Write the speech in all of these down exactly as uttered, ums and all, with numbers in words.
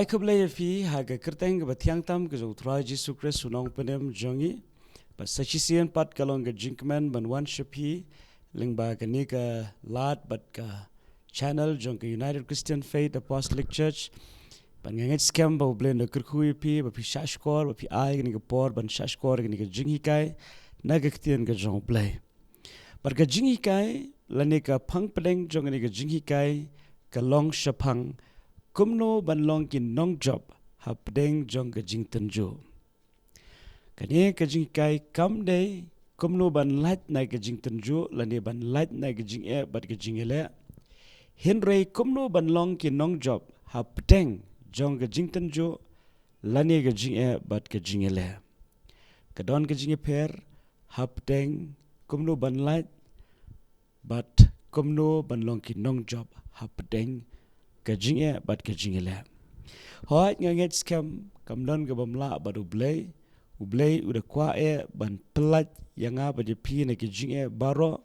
Khublei ïa phi ha ka kyrteng kaba thiang tam ka jong u Trai Jisu Khrist u nongpynim jong ngi. Bad sa shisien pat ka long ka jingkmen ban wan sha phi lyngba kane ka lad bad ka channel jong ka United Christian Faith Apostolic Church. Bad nga ngeit skhem ba U Blei un da kyrkhu ïa phi, ba phi shahshkor, ba phi ai kane ka por ban shahshkor kane ka jinghikai na ka ktien ka jong U Blei. Bad ka jinghikai lane ka phang pdeng jong kane ka jinghikai ka long shaphang kumno ban long ki nongjop hapdeng jong ka jingtynjuh. Kane ka jinghikai kam dei kumno ban lait na ka jingtynjuh lane ban lait na ka jingeh bad ka jingïaleh. Hynrei kumno ban long ki nongjop hapdeng jong ka jingtynjuh lane ka jingeh bad ka jingïaleh. Ka don ka jingïapher hapdeng kumno ban lait bad kumno ban long ki nongjop hapdeng ka jingeh bad ka jingïaleh. Hooid, nga ngeit skhem kam don kaba mlah bad U Blei. U Blei u da kwah eh ban pyllait ïa nga bad ïa phi na ki jingeh baroh.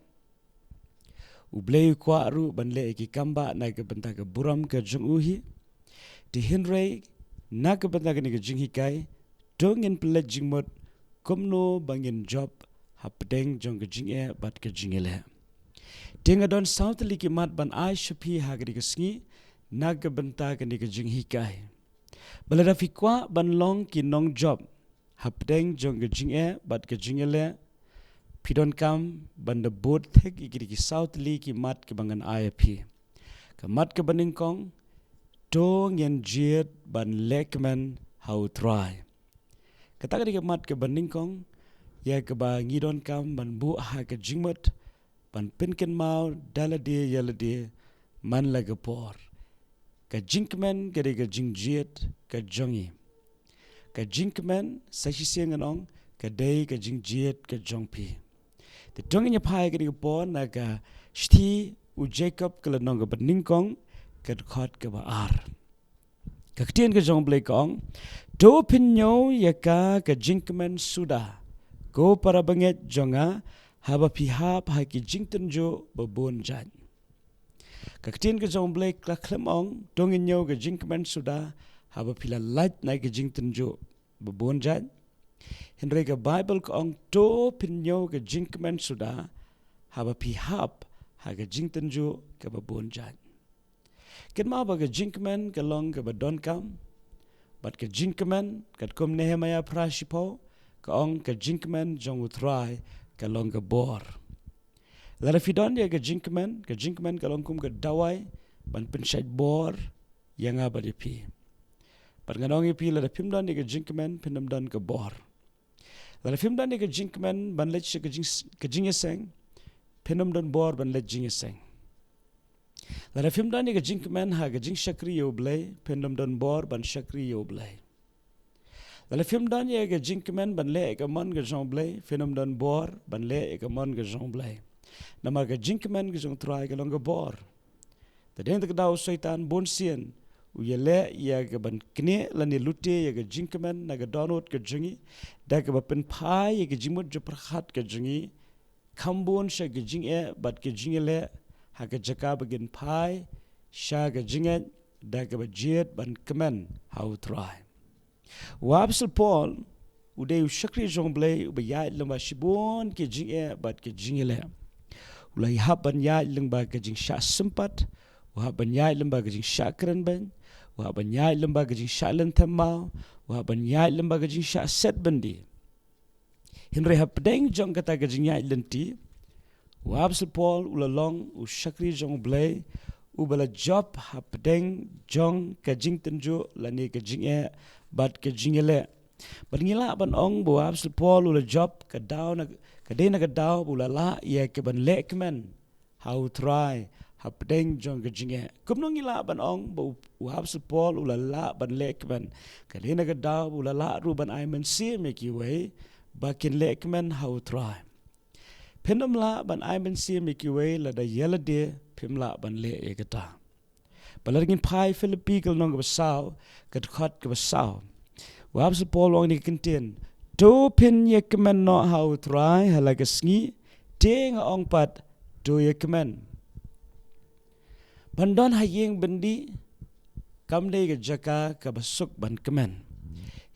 U Blei u kwah ruh ban leh ïa ki kam ba na ka bynta ka burom ka jong u hi. Te hynrei na ka bynta kane ka jinghikai, to ngin pynleit jingmut kumno ba ngin jop hapdeng jong ka jingeh bad ka jingïaleh. Te nga don saw tylli ki mat ban ai sha phi ha kane ka sngi na ka bynta kane ka jinghikai. Ba lada phi kwah ban long ki nongjop hapdeng jong ka jingeh bad ka jingïaleh, phi donkam ban da bud thik ïa kine ki saw tylli ki mat kiba ngan ai ïa phi. Ka mat kaba nyngkong, to ngin jied ban lehkmen ha U Trai. Kata ka dei ka mat kaba nyngkong ïa kaba ngi donkam ban buh ha ka jingmut, ban pynkynmaw da lade ïa lade man la ka por. Ka jingkmen ka dei ka jingjied ka jong ngi. Ka jingkmen, sa shisien ngan ong, ka dei ka jingjied ka jong phi. Te to ngin ïa phai kane ka por na ka shithi u Jakob ka lynnong kaba nyngkong, ka dkhot kaba ar. Ka ktien ka jong U Blei ka ong, to pynñiew ïa ka ka jingkmen suda, ko para bangeit jong nga, haba phi hap ha ki jingtynjuh ba bun jait. Ka ktien ka jong U Blei ka la khlem ong, to ngin ñiew ka jingkmen suda haba phi la lait na ka jingtynjuh ba bun jait. Hynrei ka Baibl ka ong, to pynñiew ka jingkmen suda haba phi hap ha ka jingtynjuh kaba bun jait. Kynmaw ba ka jingkmen ka long kaba donkam, bad ka jingkmen, katkum Nehemaïah phra shiphew, ka ong ka jingkmen jong U Trai ka long ka bor. Lada phi don ïa ka jingkmen, ka jingkmen ka long kum ka dawai ban pynshait bor ïa nga bad ïa phi. Bad ngan ong ïa phi, lada phim don ïa ka jingkmen, phin ym don ka bor. Lada phim don ïa ka jingkmen ban leit sha ka jing, ka jingïaseng, phin ym don bor ban leit jingïaseng. Lada phim don ïa ka jingkmen ha ka jingshakri ïa U Blei, phin ym don bor ban shakri ïa U Blei. Lada phim don ïa ka jingkmen ban leh ïa ka mon ka jong U Blei, phin ym don bor ban leh ïa ka mon ka jong U Blei. Namar ka jingkmen ka jong U Trai ka long ka bor. Te dang da ka daw u Soitan bun sien u ïaleh ïa ka ban knieh lane lute ïa ka jingkmen na ka dohnud ka jong ngi, da kaba pynphai ïa ka jingmut jingpyrkhat ka jong ngi kham bun sha ka jingeh bad ka jingïaleh, ha ka jaka ba kin phai sha ka jingngeit da kaba jied ban kmen ha U Trai. U Apostol Paul u dei u shakri jong U Blei uba ïaid lyngba shibun ki jingeh bad ki jingïaleh. U la hap ban ïaid lyngba ka jingshah sympat, u hap ban ïaid lyngba ka jingshah kren beiñ, u hap ban ïaid lyngba ka jingshah lynthem maw, u hap ban ïaid lyngba ka jingshah set byndi. Hynrei hapdeng jong kata ka jingïaid lynti, u Apostol Paul u la long u shakri jong U Blei uba la jop hapdeng jong ka jingtynjuh lane ka jingeh bad ka jingïaleh. Bad ngi lah ban ong ba u Apostol Paul u la jop ka daw na, ka dei na ka daw ba u la lah ïa ka ban lehkmen ha U Trai hapdeng jong ka jingeh. Kumno ngi lah ban ong ba u, u Apostol Paul u la lah ban lehkmen? Ka dei na ka daw ba u la lah ruh ban ai mynsiem ïa kiwei ba kin lehkmen ha U Trai. Phin ym lah ban ai mynsiem ïa kiwei lada ïa lade phim lah ban leh ïa kata. Ba lada ngin phai Philippi ka lynnong kaba saw, ka dkhot kaba saw, u Apostol Paul u ong kine ki kyntien, to phin ïakmen noh ha U Trai ha la ka sngi, te nga ong pat, to ïakmen. Ban don ha ïing byndi kam dei ka jaka kaba suk ban kmen.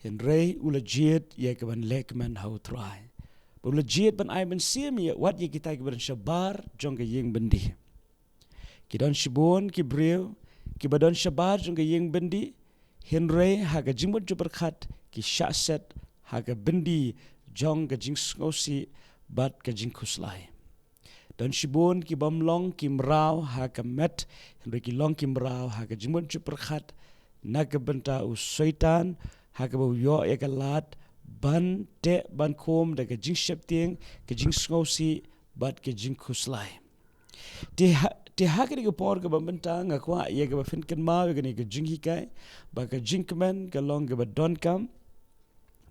Hynrei u la jied ïa ka ban leh kmen ha u Trai. Ba u la jied ban ai mynsiem ïa wat ïa kita kiba don shabar jong ka ïing byndi. Ki don shibun ki briew kiba don shabar jong ka ïing byndi, hynrei ha ka jingmut jingpyrkhat ki shah set ha ka byndi jong ka jingsngewsih bad ka jingkhuslai. Don shibun ki bym long ki mraw ha ka met, hynrei ki long ki mraw ha ka jingmut jingpyrkhat na ka bynta u Soitan, ha kaba u ïoh ïa ka lad ban teh ban khum da ka jingsheptieng, ka jingsngewsih bad ka jingkhuslai. Te ha, te ha kane ka por kaba mynta nga kwah ïa kaba phin kynmaw ïa kane ka jinghikai ba ka jingkmen ka long kaba donkam.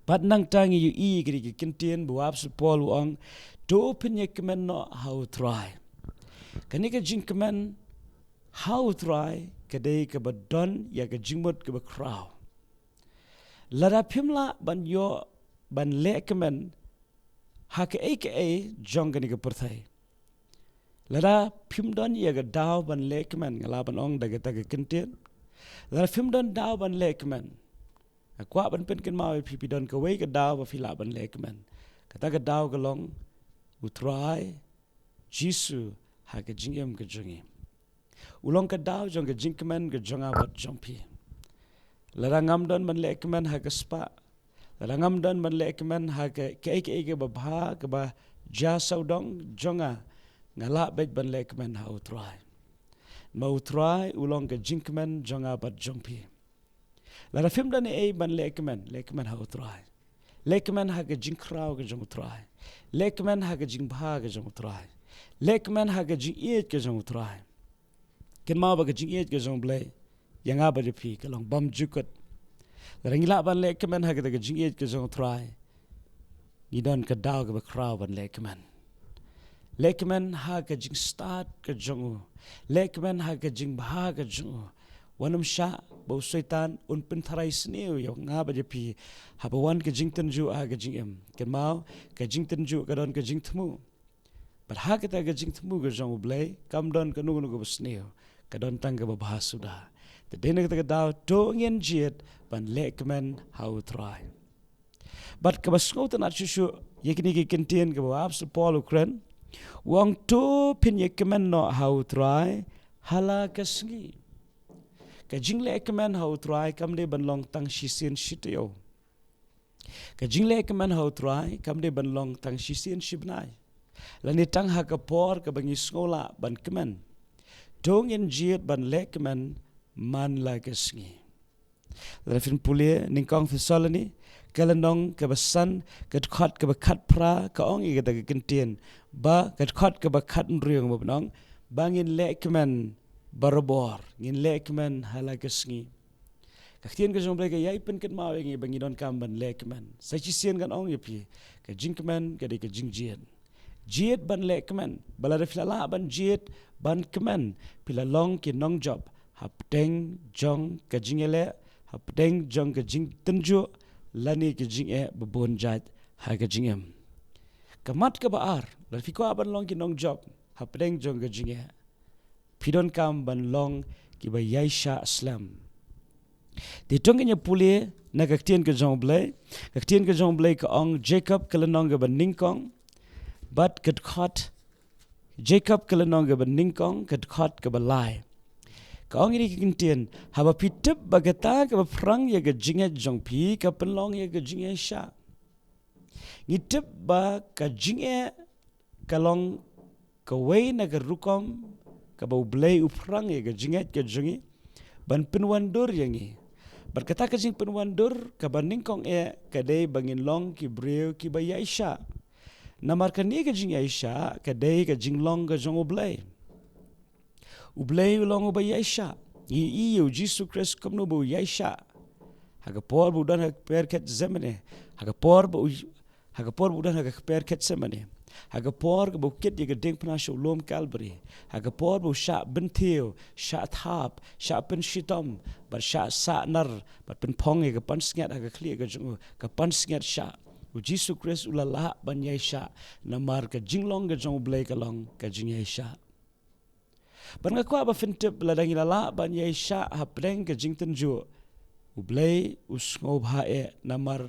Bad nangta ngi ïohi ïa kane ka kyntien ba u apostol Paul u ong, to phin ïa kmen noh ha u Trai. Kane ka jingkmen ha u Trai ka dei kaba don ïa ka jingmut kaba khraw. Lada phim lah ban ïoh ban leh kmen ha kaei kaei jong kane ka pyrthei. Lada phim don ïa ka daw ban leh kmen, nga lah ban ong da kata ka kyntien. Lada phim don daw ban leh kmen, nga kwah ban pynkynmaw ïa phi, phi don kawei ka daw ba phi lah ban leh kmen. Kata ka daw ka long u Trai Jisu ha ka jingim ka jong ngi. U long ka daw jong ka jingkmen ka jong nga bad jong phi. Lada ngam don ban leh kmen ha ka spah, lada ngam don ban leh kmen ha ka, kaei kaei kaba bha kaba jia sawdong jong nga, nga lah beit ban leh kmen ha u Trai. Ma u Trai u long ka jingkmen jong nga bad jong phi. Lada phim don ei ban leh kmen, leh kmen ha u Trai. Leh kmen ha ka jingkhraw ka jong u Trai. Leh kmen ha ka jingbha ka jong u Trai. Leh kmen ha ka jingïeit ka jong u Trai. Kynmaw ba ka jingïeit ka jong u Blei ïa nga bad ïa phi ka long bymjukut. Lada ngi lah ban leh kmen ha kata ka jingïeit ka jong u Trai, ngi don ka daw kaba khraw ban leh kmen. Leh kmen ha ka jingstad ka jong u. Leh kmen ha ka jingbha ka jong u. Wat nym shah ba u Soitan un pyntharai sniew ïa nga bad ïa phi haba wan ka jingtynjuh ha ka jingim. Kynmaw, ka jingtynjuh ka don ka jingthmu. Bad ha kata ka jingthmu ka jong u Blei kam don kano kano kaba sniew, ka don tang kaba bha suda. Te dei na kata ka daw to ngin jied ban leh kmen ha u Trai. Bad kaba sngewtynnat shuh shuh ïa kine ki kyntien kaba u apostol Paul u kren, u ong to phin ïa kmen noh ha u Trai ha la ka sngi. Ka jingleh kmen ha u Trai kam dei ban long tang shisien shi taïew. Ka jingleh kmen ha u Trai kam dei ban long tang shisien shi bnai, lane tang ha ka por kaba ngi sngew lah ban kmen. To ngin jied ban leh kmen man la ka sngi. Lada phin pule nyngkong Thessaloni ka lynnong kaba san, ka dkhot kaba khatphra ka ong ïa kata ka kyntien, ba ka dkhot kaba khathynriew nga mut ban ong, ba ngin leh kmen barabor, ngin leh kmen ha la ka sngi. Ka ktien ka jong u Blei ka ïai pynkynmaw ïa ngi ba ngi donkam ban leh kmen. Sa shisien ngan ong ïa phi, ka jingkmen ka dei ka jingjied. Jied ban leh kmen. Ba lada phi la lah ban jied ban kmen, phi la long ki nongjop hapdeng jong ka jingïaleh, hapdeng jong ka jingtynjuh, lane ka jingeh ba bun jait ha ka jingim. Ka mat kaba ar, lada phi kwah ban long ki nongjop hapdeng jong ka jingeh, phi donkam ban long kiba ïaishah slem. Te to ngin ïa pule na ka ktien ka jong u Blei, ka ktien ka jong u Blei ka ong Jakob ka lynnong kaba nyngkong, bad ka dkhot, Jakob ka lynnong kaba nyngkong, ka dkhot kaba lai. Ka ong ïa kine ki kyntien, haba phi tip ba kata kaba phrang ïa ka jingngeit jong phi ka pynlong ïa ka jingïaishah. Ngi tip ba ka jingeh ka long kawei na ka rukom kaba u Blei u phrang ïa ka jingngeit ka jong ngi ban pynwandur ïa ngi. Bad kata ka jingpynwandur kaba nyngkong eh ka dei ba ngin long ki briew kiba ïaishah. Namar kane ka jingïaishah ka dei ka jinglong ka jong u Blei. U Blei u long uba ïaishah. Ngi ïohi ïa u Jisu Khrist kumno ba u ïaishah. Ha ka por ba u don ha ka kper Gethsemane. Ha ka por ba u, ha ka por ba u don ha ka kper Gethsemane. Ha ka por kaba u kit ïa ka diengphna sha u lum Kalbari. Ha ka por ba u shah bynthiew, shah thap, shah pynshitom, bad shah sah nar, bad pynphong ïa ka pansngiat ha ka khlieh ka jong u, ka pansngiat shah. U Jisu Khrist u la lah ban ïaishah, namar ka jinglong ka jong u Blei ka long ka jingïaishah. Bad nga kwah ba phin tip lada ngi la lah ban ïaishah hapdeng ka jingtynjuh, U Blei u sngewbha eh, namar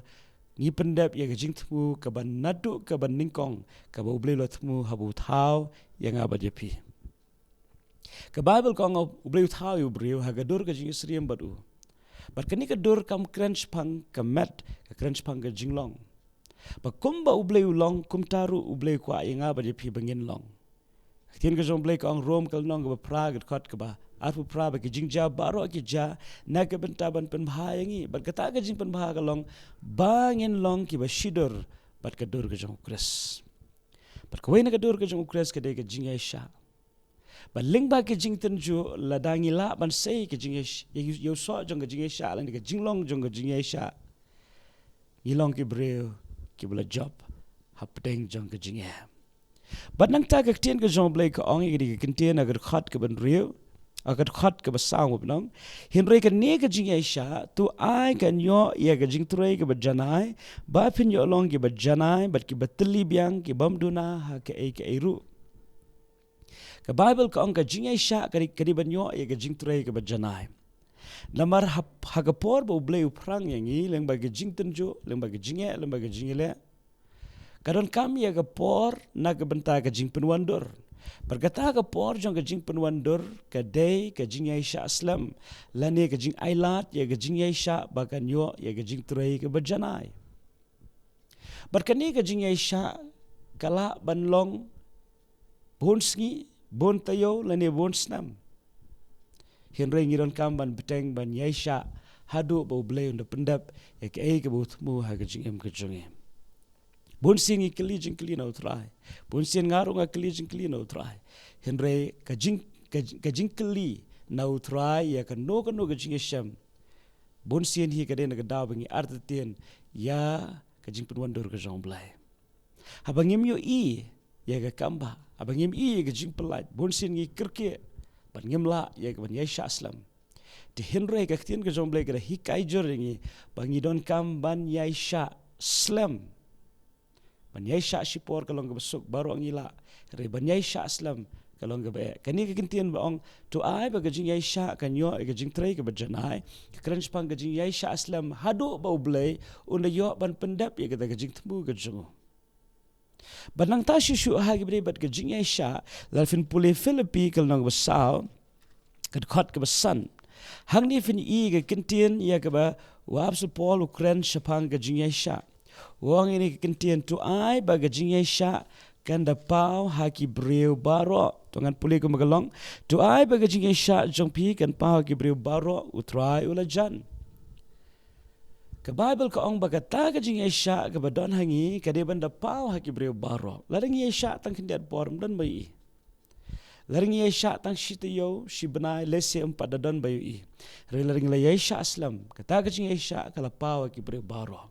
ngi pyndep ïa ka jingthmu kaba naduh kaba nyngkong, kaba U Blei u la thmu haba u thaw ïa nga bad ïa phi. Ka Baibl ka ong U Blei u thaw ïa u briew ha ka dur ka jingïasyriem bad u. Bad kane ka dur kam kren shaphang ka met, ka kren shaphang ka jinglong. Bad kumba U Blei u long, kumta ruh U Blei u kwah ïa nga bad ïa phi ba ngin long. Ka ktien ka jong U Blei ka ong, Rom ka lynnong kaba phra, ka dkhot kaba arphew phra, ba ki jingjia baroh ki jia na ka bynta ban pynbha ïa ngi. Bad kata ka jingpynbha ka long ba ngin long kiba shidur bad ka dur ka jong U Khrist. Bad kawei na ka dur ka jong U Khrist ka dei ka jingïaishah. Bad lyngba ka jingtynjuh, lada ngi lah ban sei ka jingïash-, ïa u, ïa u soh jong ka jingïaishah lane ka jinglong jong ka jingïaishah, ngi long ki briew kiba la jop hapdeng jong ka jingeh. Bad nangta ka ktien ka jong U Blei ka ong ïa ka dei ka ktien ha ka dkhot kaba hynriew, ha ka dkhot kaba saw, ba ong: Hynrei kane ka jingïaishah, to ai kan ïoh ïa ka jingtrei kaba janai, ba phin ïoh long kiba janai bad kiba tylli biang, ki bym duna ha kaei kaei ruh. Ka Baibl ka ong ka jingïaishah ka dei, ka dei ban ïoh ïa ka jingtrei kaba janai. Namar ha, ha ka por ba U Blei u phrang ïa ngi lyngba ka jingtynjuh, lyngba ka jingeh, lyngba ka jingïaleh, ka donkam ïa ka por na ka bynta ka jingpynwandur. Bad kata ka por jong ka jingpynwandur ka dei ka jingïaishah slem, lane ka jingailad ïa ka jingïaishah ba kan ïoh ïa ka jingtrei kaba janai. Bad kane ka jingïaishah ka lah ban long bun sngi, bun taïew, lane bun snem. Hynrei ngi donkam ban bteng ban ïaishah haduh ba U Blei un da pyndep ïa kaei kaba u thmu ha ka jingim ka jong ngi. Bun sien ngi kylli jingkylli na U Trai. Bun sien nga ruh nga kylli jingkylli na U Trai. Hynrei ka jing, ka, ka jingkylli na U Trai ïa kano kano ka jingïashem, bun sien hi ka dei na ka daw ba ngi artatien ïa ka jingpynwandur ka jong U Blei. Haba ngim ïohi ïa ka kambah, haba ngim ïohi ïa ka jingpyllait, bun sien ngi kyrkieh bad ngim lah ïa ka ban ïaishah slem. Te hynrei ka ktien ka jong U Blei ka da hikai jur ïa ngi ba ngi donkam ban ïaishah slem. Ban ïaishah shipor ka long kaba suk, baroh ngi lah. Hynrei ban ïaishah slem ka long kaba eh. Kane ka ktien ba ong, to ai ba ka jingïaishah kan ïoh ïa ka jingtrei kaba janai, ka kren shaphang ka jingïaishah slem haduh ba U Blei un da ïoh ban pyndep ïa kata ka jingthmu ka jong u. Bad nangta shuh shuh ha kaba ïadei bad ka jingïaishah, lada phin pule Philippi ka lynnong kaba saw, ka dkhot kaba san, hangne phin ïohi ka ktien ïa kaba u Apostol Paul u kren shaphang ka jingïaishah. U ong ïa kane ka ktien, to ai ba ka jingïaishah kan da paw ha ki briew baroh. To ngan pule kumba ka long, to ai ba ka jingïaishah jong phi kan paw ha ki briew baroh, U Trai u la jan. Ka Baibl ka ong ba kata ka jingïaishah kaba don ha ngi ka dei ban da paw ha ki briew baroh. Lada ngi ïaishah tang khyndiat por, ym don ba ïohi. Lada ngi ïaishah tang shi taïew, shi bnai, lehse ym pat da don ba ïohi. Hynrei lada ngi la ïaishah slem, kata ka jingïaishah ka la paw ha ki briew baroh.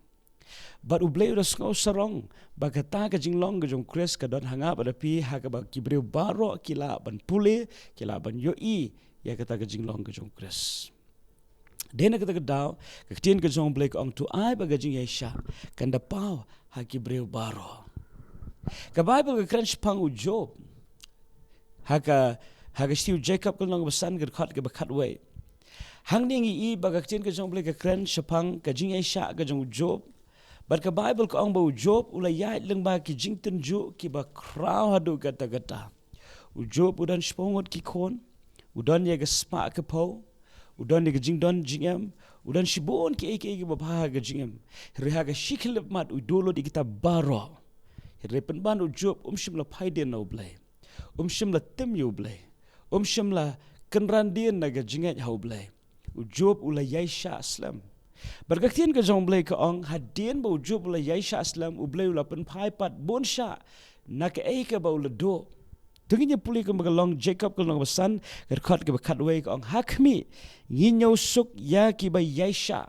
Bad U Blei u da sngew sarong ba kata ka jinglong ka jong U Khrist ka don ha nga bad ha phi, ha kaba ki briew baroh ki lah ban pule, ki lah ban ïohi ïa kata ka jinglong ka jong U Khrist. Dei na kata ka daw ka ktien ka jong U Blei ka ong, to ai ba ka jingïaishah kan da paw ha ki briew baroh. Ka Baibl ka kren shaphang u Job. Ha ka, ha ka shithi u Jakob ka lynnong kaba san, ka dkhot kaba khatwei. Hangne ngi ïohi ba ka ktien ka jong U Blei ka kren shaphang ka jingïaishah ka jong u Job. Bad ka Baibl ka ong ba u Job u la ïaid lyngba ki jingtynjuh kiba khraw haduh katta katta. U Job u don shiphew ngut ki khun, u don ïa ka spah ka phew, u don ïa ka jingdon jingem, u don shibun kiei kiei kiba bha ha ka jingim. Hynrei ha ka shi khyllipmat u duh lut ïa kita baroh. Hynrei pynban u Job um shym la phai dien na U Blei. Um shym la tim ïa U Blei. Um shym la kynran dien na ka jingngeit ha U Blei. U Job u la ïaishah slem. Bad ka ktien ka jong U Blei ka ong, hadien ba u Job u la ïaishah slem, U Blei u la pynphai pat bun shah na kaei kaba u la duh. To ngin ïa pule kumba ka long, Jakob ka lynnong kaba san, ka dkhot kaba khatwei ka ong, ha khmih, ngin ïoh suk ïa kiba ïaishah.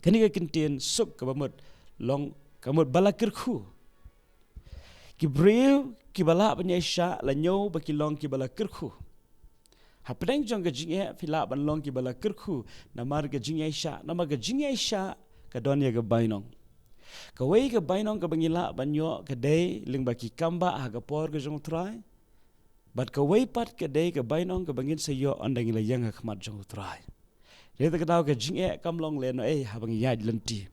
Kane ka ktien suk kaba mut long, ka mut ba la kyrkhu. Ki briew kiba lah ban ïaishah la ñiew ba ki long kiba la kyrkhu. Hapdeng jong ka jingeh phi lah ban long kiba la kyrkhu namar ka jingïaishah, namar ka jingïaishah ka don ïa ka bainong. Kawei ka bainong kaba ngi lah ban ïoh ka dei lyngba ki kambah ha ka por ka jong U Trai. Bad kawei pat ka dei ka bainong kaba ngin sa ïoh ynda ngi la ïeng ha khmat jong U Trai. Dei ta ka daw ka jingeh kam long lehnohei haba ngi ïaid lynti.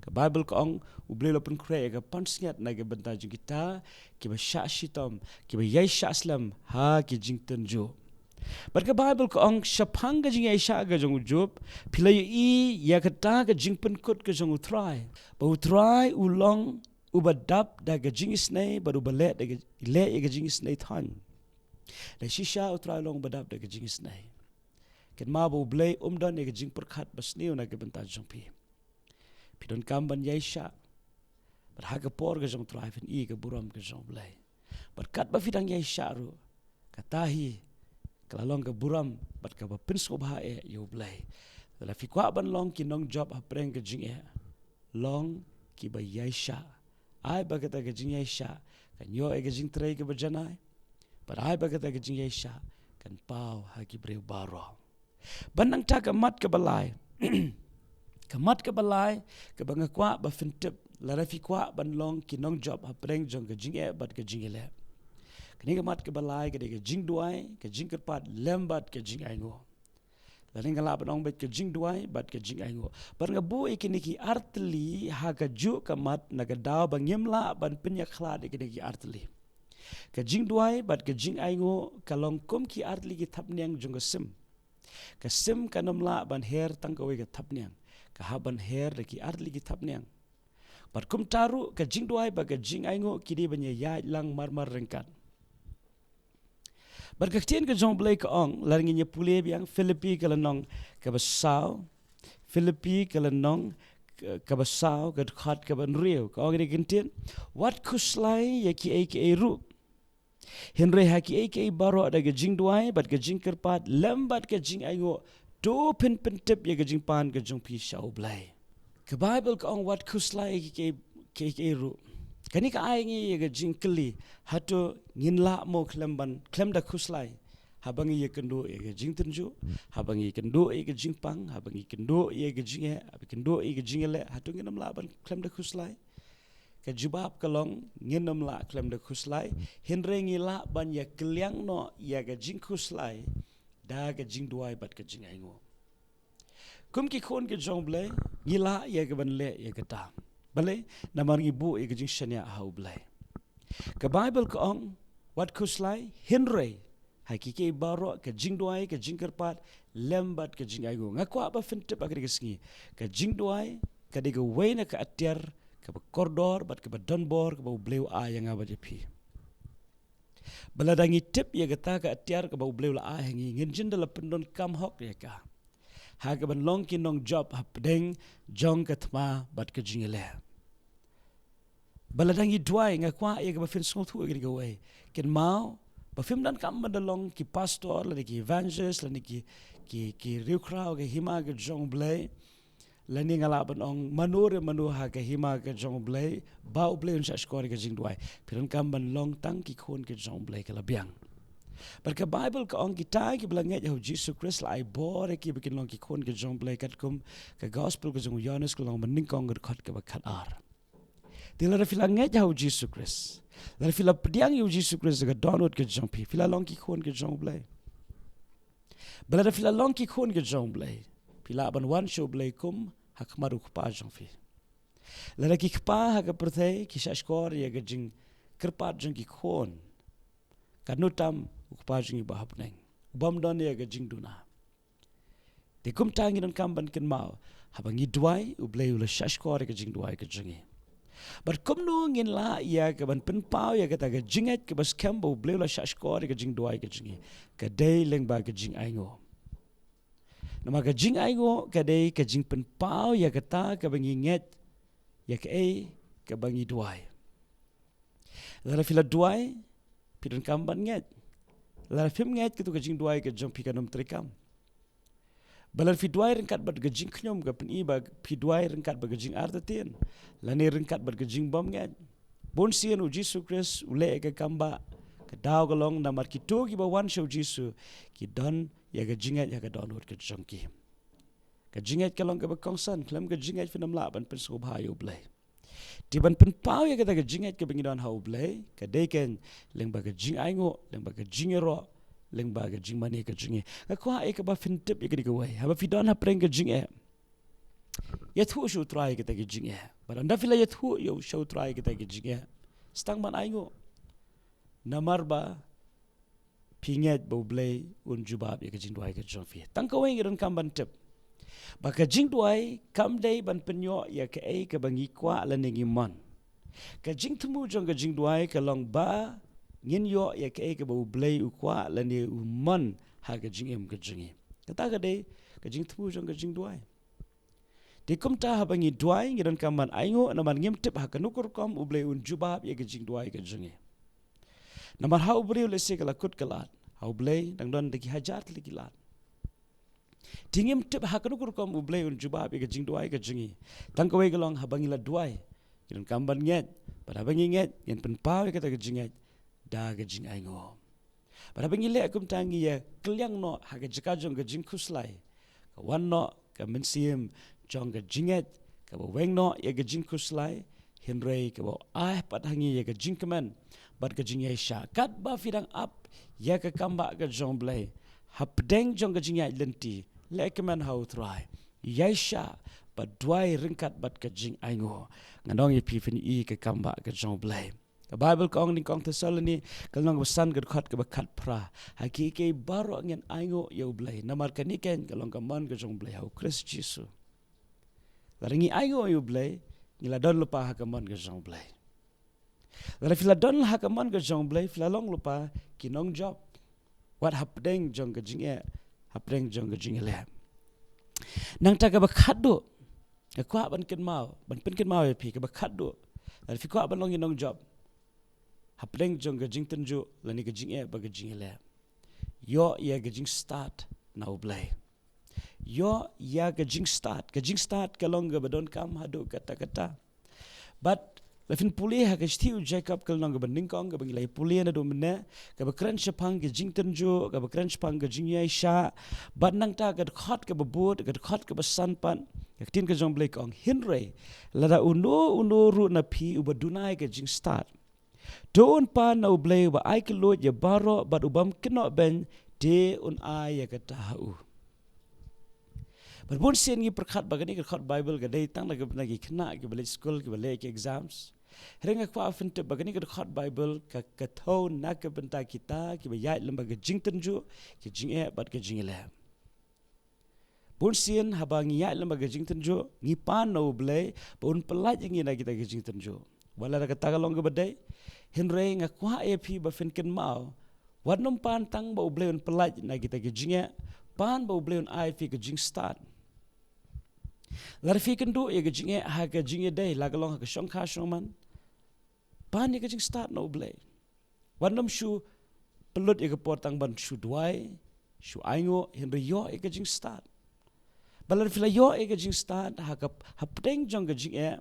Ka Baibl ka ong, U Blei u la pynkhreh ïa ka pansngiat na ka bynta jong kita kiba shah shitom, kiba ïai shah slem ha ki jingtynjuh. Bad ka Baibl ka ong, shaphang ka jingïaishah ka jong u Job, phi la ïohi ïa kata ka jingpynkut ka jong U Trai, ba U Trai u long uba dap da ka jingisynei bad uba leh da ka, leh ïa ka jingisynei thaiñ. Lei shisha U Trai u long uba dap da ka jingisynei. Kynmaw ba U Blei um don ïa ka jingpyrkhat basniew na ka bynta jong phi. Phi donkam ban ïaishah. Bad ha ka por ka jong U Trai phin i ka burom ka jong U Blei. Bad katba phi dang ïaishah ruh, kata hi ka la long ka burom bad kaba pynsngewbha eh ïa U Blei. Lada phi kwah ban long ki nongjop hapdeng ka jingeh, long kiba ïaishah. Ai ba kata ka jingïaishah kan ïoh ïa ka jingtrei kaba janai. Bad ai ba kata ka jingïaishah kan paw ha ki briew baroh. Bad nangta ka mat kaba lai. Ka mat kaba lai kaba nga kwah ba phin tip, lada phi kwah ban long ki nongjop hapdeng jong ka jingeh bad ka jingïaleh. Kane ka mat kaba lai ka dei ka jingduwai, ka jingkyrpad lem bad ka jingainguh. Lane nga lah ban ong beit ka jingduwai bad ka jingainguh. Bad nga buh ïa kine ki artylli ha kajuh ka mat na ka daw ba ngim lah ban pynïakhlad ïa kine ki artylli. Ka jingduwai bad ka jingainguh ka long kum ki artylli ki thapniang jong ka sim. Ka sim kan ym lah ban her tang kawei ka thapniang. Ka hap ban her da ki artylli ki thapniang. Bad kumta ruh ka jingduwai bad ka jingainguh ki dei ban ïaid lang marmar ryngkat. Bad ka ktien ka jong U Blei ka ong, lada ngin ïa pule biang, Philippi ka lynnong kaba saw, Philippi ka lynnong ka, kaba saw, ka dkhot kaba hynriew, ka ong ïa kane ka ktien, wat khuslai ïa kiei kiei ruh. Hynrei ha kiei kiei baroh da ka jingduwai bad ka jingkyrpad lem bad ka jingainguh, to phin pyntip ïa ka jingpan ka jong phi sha U Blei. Ka Baibl ka ong wat khuslai ïa kiei kiei kiei ruh. Kane ka ai ngi ïa ka jingkylli, hato ngin lah mo khlem ban, khlem da khuslai? Haba ngi ïakynduh ïa ka jingtynjuh, haba ngi ïakynduh ïa ka jingpang, haba ngi ïakynduh ïa ka jingeh, haba ngi ïakynduh ïa ka jingïaleh, hato ngin ym lah ban khlem da khuslai? Ka jubab ka long, ngin ym lah khlem da khuslai, hynrei ngi lah ban ïakylliang noh ïa ka jingkhuslai da ka jingduwai bad ka jingainguh. Kum ki khun ki jong U Blei, ngi lah ïa ka ban leh ïa kata. Balei? Namar ngi buh ïa ka jingshaniah ha U Blei. Ka Baibl ka ong, wat khuslai, hynrei ha kiei kiei baroh, ka jingduwai, ka jingkyrpad lem bad ka jingainguh. Nga kwah ba phin tip ha kane ka sngi, ka jingduwai ka dei kawei na ka atiar kaba kordor bad kaba donbor kaba U Blei u ai ïa nga bad ïa phi. Ba lada ngi tip ïa kata ka atiar kaba U Blei u la ai ha ngi, ngin jin da la pyndonkam hok ïa ka ha ka ban long ki nongjop hapdeng jong ka thma bad ka jingïaleh. Ba lada ngi duwai, nga kwah ïa kaba phin sngewthuh ïa kane kawei. Kynmaw ba phim donkam ban da long ki pastor lane ki evangelist lane ki, ki, ki riewkhraw ka hima ka jong U Blei, lane nga lah ban ong mano re mano ha ka hima ka jong U Blei, ba U Blei un shahshkor ïa ka jingduwai. Phi donkam ban long tang ki khun ki jong U Blei, ka la biang. Bad ka Baibl ka ong, kita kiba la ngeit ha U Jisu Khrist la ai bor ïa ki ba kin long ki khun ki jong U Blei, katkum ka gospel ka jong u Ïoannis ka lynnong ba nyngkong ka dkhot kaba khatar. Te lada phi la ngeit ha U Jisu Khrist, lada phi la pdiang ïa U Jisu Khrist da ka dohnud ka jong phi, phi la long ki khun ki jong U Blei. Ba lada phi la long ki khun ki jong U Blei, phi lah ban wan sha U Blei kum ha khmat U Kpa jong phi. Lada ki kpa ha ka pyrthei ki shahshkor ïa ka jingkyrpad jong ki khun, katno tam U Kpa jong ngi uba ha bneng, u bym don ïa ka jingduna. Te kumta ngi donkam ban kynmaw, haba ngi duwai, U Blei u la shahshkor ïa ka jingduwai ka jong ngi. Bad kumno ngin lah ïa ka ban pynpaw ïa kata ka jingngeit kaba skhem ba U Blei u la shahshkor ïa ka jingduwai ka jong ngi? Ka dei lyngba ka jingainguh. Namar ka jingainguh ka dei ka jingpynpaw ïa kata kaba ngi ngeit, ïa kaei kaba ngi duwai. Lada phi la duwai, phi donkam ban ngeit. Lada phim ngeit, kato ka jingduwai ka jong phi kan ym treikam. Ba lada phi duwai ryngkat bad ka jingkhñium, ka pyni ba phi duwai ryngkat bad ka jingartatien, lane ryngkat bad ka jingbymngeit. Bun sien U Jisu Khrist u leh ïa ka kam ba, ka daw ka long namar kito kiba wan sha U Jisu ki don ïa ka jingngeit ha ka dohnud ka jong ki. Ka jingngeit ka long kaba kongsan, khlem ka jingngeit phin ym lah ban pynsngewbha ïa U Blei. Te ban pynpaw ïa kata ka jingngeit kaba ngi don ha U Blei, ka dei kein lyngba ka jingainguh, lyngba ka jingïaroh, lyngba ka jingmane ka jong ngi. Nga kwah ïa kaba phin tip ïa kane kawei, haba phi don hapdeng ka jingeh, ïathuh sha U Trai ïa kata ka jingeh. Bad ynda phi la ïathuh ïa u, sha U Trai ïa kata ka jingeh, sdang ban ainguh. Namar ba phi ngeit ba U Blei un jubab ïa ka jingduwai ka jong phi. Tang kawei ngi donkam ban tip, ba ka jingduwai kam dei ban pynïoh ïa kaei kaba ngi kwah lane ngi mon. Ka jingthmu jong ka jingduwai ka long ba ngin ïoh ïa kaei kaba U Blei u kwah lane u mon ha ka jingim ka jong ngi. Kata ka dei ka jingthmu jong ka jingduwai. Te kumta haba ngi duwai, ngi donkam ban ainguh, namar ngim tip ha kano ka rukom U Blei un jubab ïa ka jingduwai ka jong ngi. Namar ha u briew lehse ka la kut ka lad, ha U Blei dang don da ki hajar tylli ki lad. Te ngim tip ha kano ka rukom U Blei un jubab ïa ka jingduwai ka jong ngi. Tang kawei ka long haba ngi la duwai, ngi donkam ban ngeit, bad haba ngi ngeit, ngin pynpaw ïa kata ka jingngeit da ka jingainguh. Bad haba ngi leh kumta, ngi ïa kylliang noh ha ka jaka jong ka jingkhuslai. Ka wan noh ka mynsiem jong ka jingngeit kaba weng noh ïa ka jingkhuslai, hynrei kaba ai pat ha ngi ïa ka jingkmen bad ka jingïaishah. Katba phi dang ap ïa ka kambah ka jong U Blei, hapdeng jong ka jingïaid lynti, leh kmen ha U Trai, ïaishah bad duwai ryngkat bad ka jingainguh. Nga ong ïa phi, phin ïohi ïa ka kambah ka jong U Blei. Ka Baibl ka ong ha Thessaloni, ka lynnong kaba san, ka dkhot kaba khatphra: Ha kiei kiei baroh ngin ainguh ïa U Blei, namar kane kein ka long ka mon ka jong U Blei ha U Khrist Jisu. Lada ngi ainguh ïa U Blei, ngi la don lypa ha ka mon ka jong U Blei. Lada phi la don ha ka mon ka jong U Blei, phi la long lypa ki nongjop, wat hapdeng jong ka jingeh, hapdeng jong ka jingïaleh. Nangta kaba khatduh, nga kwah ban kynmaw, ban pynkynmaw ïa phi, kaba khatduh, lada phi kwah ban long ki nongjop hapdeng jong ka jingtynjuh lane ka jingeh bad ka jingïaleh, ïoh ïa ka jingstad na U Blei. Ïoh ïa ka jingstad. Ka jingstad ka long kaba donkam haduh katta katta. Bad lada phin pule ha ka shithi u Jakob, ka lynnong kaba nyngkong, kaba ngi la ïa pule naduh mynne, kaba kren shaphang ka jingtynjuh, kaba kren shaphang ka jingïaishah. Bad nangta ka dkhot kaba bud, ka dkhot kaba san pat, ka ktien ka jong U Blei ka ong: Hynrei lada uno uno ruh na phi uba duna ïa ka jingstad, to un pan na U Blei uba ai kylluid ïa baroh bad u bym kynnoh beiñ, te un ai ïa kata ha u. Bad bun sien ngi pyrkhat ba kane ka dkhot Baibl ka dei tang na ka bynta ki khynnah kiba leit skul, kiba leh ki exams. Hynrei nga kwah phin tip ba kane ka dkhot Baibl ka, ka thew na ka bynta kita kiba ïaid lyngba ka jingtynjuh, ka jingeh bad ka jingïaleh. Bun sien haba ngi ïaid lyngba ka jingtynjuh, ngi pan na U Blei ba un pyllait ïa ngi na kita ki jingtynjuh. Wat lada kata ka long kaba dei, hynrei nga kwah ïa phi ba phin kynmaw, wat nym pan tang ba U Blei un pyllait na kita ki jingeh, pan ba U Blei un ai phi ka jingstad. Lada phi kynduh ïa ka jingeh ha ka jingïadei, la ka long ha ka shongkha shongman, pan ïa ka jingstad na U Blei. Wat nym shu pynlut ïa ka por tang ban shu duwai, shu ainguh, hynrei ïoh ïa ka jingstad. Bad lada phi la ïoh ïa ka jingstad ha ka, hapdeng jong ka jingeh,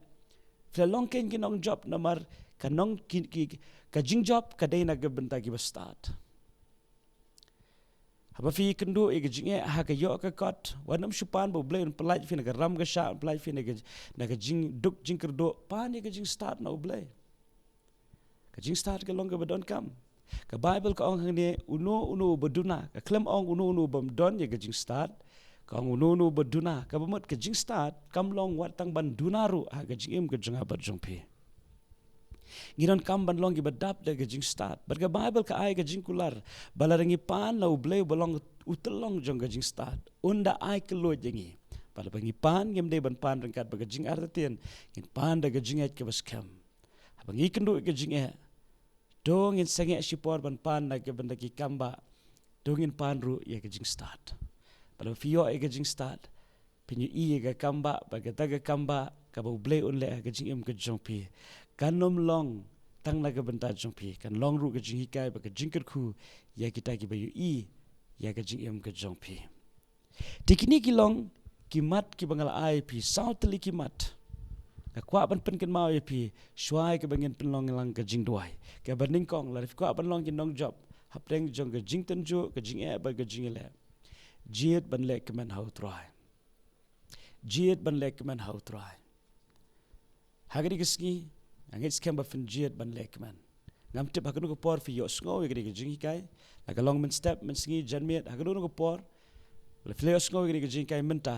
phi la long kein ki nongjop, namar ka nong ki, ki, ka jingjop ka dei na ka bynta kiba stad. Haba phi kynduh ïa ka jingeh ha ka ïoh ka kot, wat nym shu pan ba U Blei un pyllait phi na ka ram ka shah, un pyllait phi na ka, na ka jingduk jingkyrduh, pan ïa ka jingstad na U Blei. Ka jingstad ka long kaba donkam. Ka Baibl ka ong hangne, uno uno uba duna. Ka khlem ong uno uno u bym don ïa ka jingstad. Ka ong uno uno uba duna. Kaba mut ka jingstad kam long wat tang ban duna ruh ha ka jingim ka jong nga bad jong phi. Ngi donkam ban long kiba dap da ka jingstad. Bad ka Baibl ka ai ka jingkular ba lada ngi pan na U Blei uba long u tyllong jong ka jingstad, un da ai kylluid ïa ngi. Bad haba ngi pan, ngim dei ban pan ryngkat bad ka jingartatien, ngin pan da ka jingngeit kaba skhem. Haba ngi kynduh ïa ka jingeh, to ngin sangeh shipor ban pan na ka bynta ki kambah, to ngin pan ruh ïa ka jingstad. Bad haba phi ïoh ïa ka jingstad, phin ïohi ïa ka kambah, bad kata ka kambah kaba U Blei un leh ha ka jingim ka jong phi, kan nym long tang na ka bynta jong phi, kan long ruh ka jinghikai bad ka jingkyrkhu ïa kita kiba ïohi ïa ka jingim ka jong phi. Te kine ki long ki mat kiba nga la ai ïa phi, saw tylli ki mat. Nga kwah ban pynkynmaw ïa phi shuwa ïa kaba ngin pynlong lang ka jingduwai. Kaba nyngkong, lada phi kwah ban long ki nongjop hapdeng jong ka jingtynjuh, ka jingeh bad ka jingïaleh, jied ban leh kmen ha U Trai. Jied ban leh kmen ha U Trai. Ha kane ka sngi nga ngeit skhem ba phin jied ban leh kmen. Ngam tip ha kano ka por phi ïohsngew ïa kane ka jinghikai, la ka long mynstep, mynsngi, janmiet, ha kano ka por. La phi la ïohsngew ïa kane ka jinghikai mynta,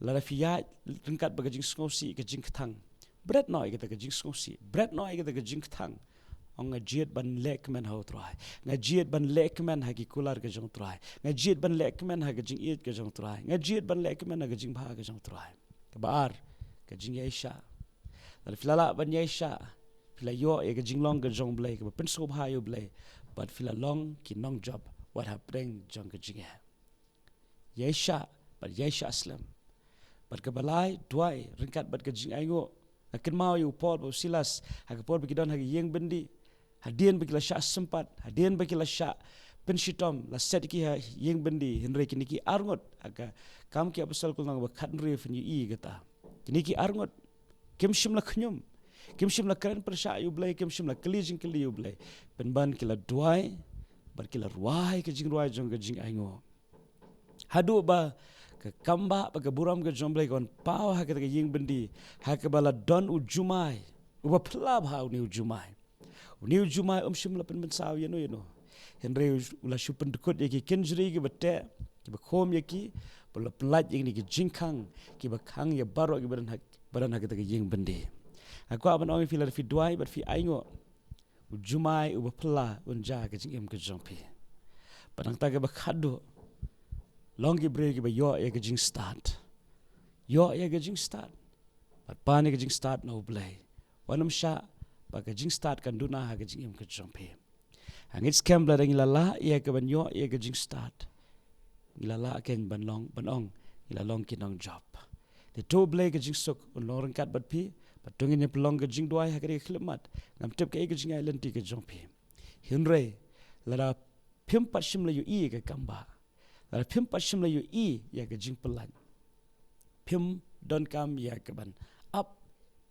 lada phi ïaid ryngkat bad ka jingsngewsih, ka jingkthang, bret noh ïa kata ka jingsngewsih, bret noh ïa kata ka jingkthang. Ong, nga jied ban leh kmen ha U Trai. Nga jied ban leh kmen ha ki kular ka jong U Trai. Nga jied ban leh kmen ha ka jingïeit ka jong U Trai. Nga jied ban leh kmen ha ka jingbha ka jong U Trai. Kaba ar, ka jingïaishah. Lada phi la lah ban ïaishah, phi la ïoh ïa ka jinglong ka jong U Blei, kaba pynsngewbha ïa U Blei, bad phi la long ki nongjop wat hapdeng jong ka jingeh. Ïaishah, bad ïaishah slem. Bad kaba lai, duwai ryngkat bad ka jingainguh. Nga kynmaw ïa u Paul bad u Silas ha ka por ba ki don ha ka ïing byndi. Hadien ba ki la shah sympat, hadien ba ki la shah pynshitom, la set ki ha ïing byndi, hynrei kine ki arngut, ha ka Kam ki Apostol lynnong ba khathynriew phin ïohi kata. Kine ki arngut kim shym la khñium, kim shym la kren pyrshah ïa U Blei, kim shym la kylli jingkylli ïa U Blei. Pynban ki la duwai bad ki la rwai ka jingrwai jong ka jingainguh. Haduh ba ka kambah bad ka burom ka jong U Blei ka wan paw ha kata ka ïing byndi, ha kaba la don u jumai uba phylla bha. Une u jumai, une u jumai um shym la pynmynsaw ïano ïano, hynrei u la shu pyndkut ïa ki kynjri kiba teh, kiba khum ïa ki, ba la pyllait ïa kine ki jingkhang kiba khang ïa baroh kiba don ha, ba don ha kata ka ïing byndi. Nga kwah ban ong ïa phi, lada phi duwai bad phi ainguh, u jumai uba phylla un jia ha ka jingim ka jong phi. Bad nangta kaba khatduh, long ki briew kiba ïoh ïa ka jingstad. Ïoh ïa ka jingstad. Bad pan ïa ka jingstad na U Blei. Wat nym shah ba ka jingstad kan duna ha ka jingim ka jong phi. Nga ngeit skhem lada ngi la lah ïa ka ban ïoh ïa ka jingstad, ngi la lah keiñ ban long, ban ong, ngi la long ki nongjop. Te to U Blei ka jingsuk un long ryngkat bad phi. Bad to ngin ïa pynlong ka jingduwai ha kane ka khyllipmat. Ngam tip kaei ka jingïaid lynti ka jong phi, hynrei lada phim pat shym la ïohi ïa ka kambah, lada phim pat shym la ïohi ïa ka jingpyllait, phim donkam ïa ka ban ap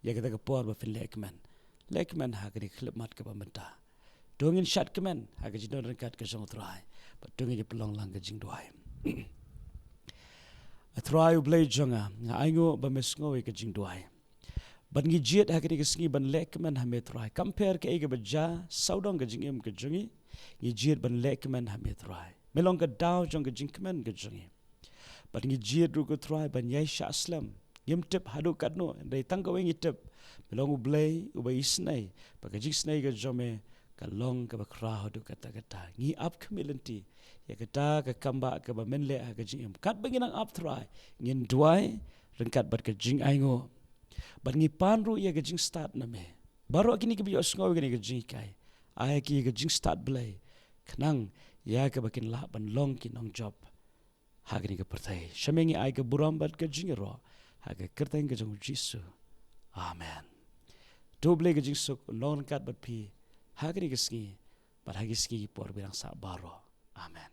ïa kata ka por ba phin leh kmen. Leh kmen ha kane ka khyllipmat kaba mynta. To ngin shad kmen ha ka jingdon ryngkat ka jong U Trai. Bad to ngin ïa pynlong lang ka jingduwai. A Trai U Blei jong nga, nga ainguh ba me sngew ïa ka jingduwai. Bad ngi jied ha kane ka sngi ban leh kmen ha me Trai. Kam pher kaei kaba jia sawdong ka jingim ka jong ngi, ngi jied ban leh kmen ha me Trai. Me long ka daw jong ka jingkmen ka jong ngi. Bad ngi jied ruh ko Trai ban ïaishah slem. Ngim tip haduh katno, hynrei tang kawei ngi tip, me long U Blei uba isynei, ba ka jingisynei ka jong me ka long kaba khraw haduh katta katta. Ngi ap khmih lynti ïa kata ka kambah kaba men leh ha ka jingim. Katba ngi nang ap Trai, ngin duwai ryngkat bad ka jingainguh. Bad ngi pan ruh ïa ka jingstad na me. Baroh kine kiba ïohsngew ïa kane ka jinghikai, ai ïa ki ïa ka jingstad Blei, khnang ïa kaba kin lah ban long ki nongjop ha kane ka pyrthei. Sha me ngi ai ka burom bad ka jingïaroh, ha ka kyrteng ka jong U Jisu. Amen. To U Blei ka jingsuk un long ryngkat bad phi ha kane ka sngi bad ha ki sngi ki por ba dang sah baroh. Amen.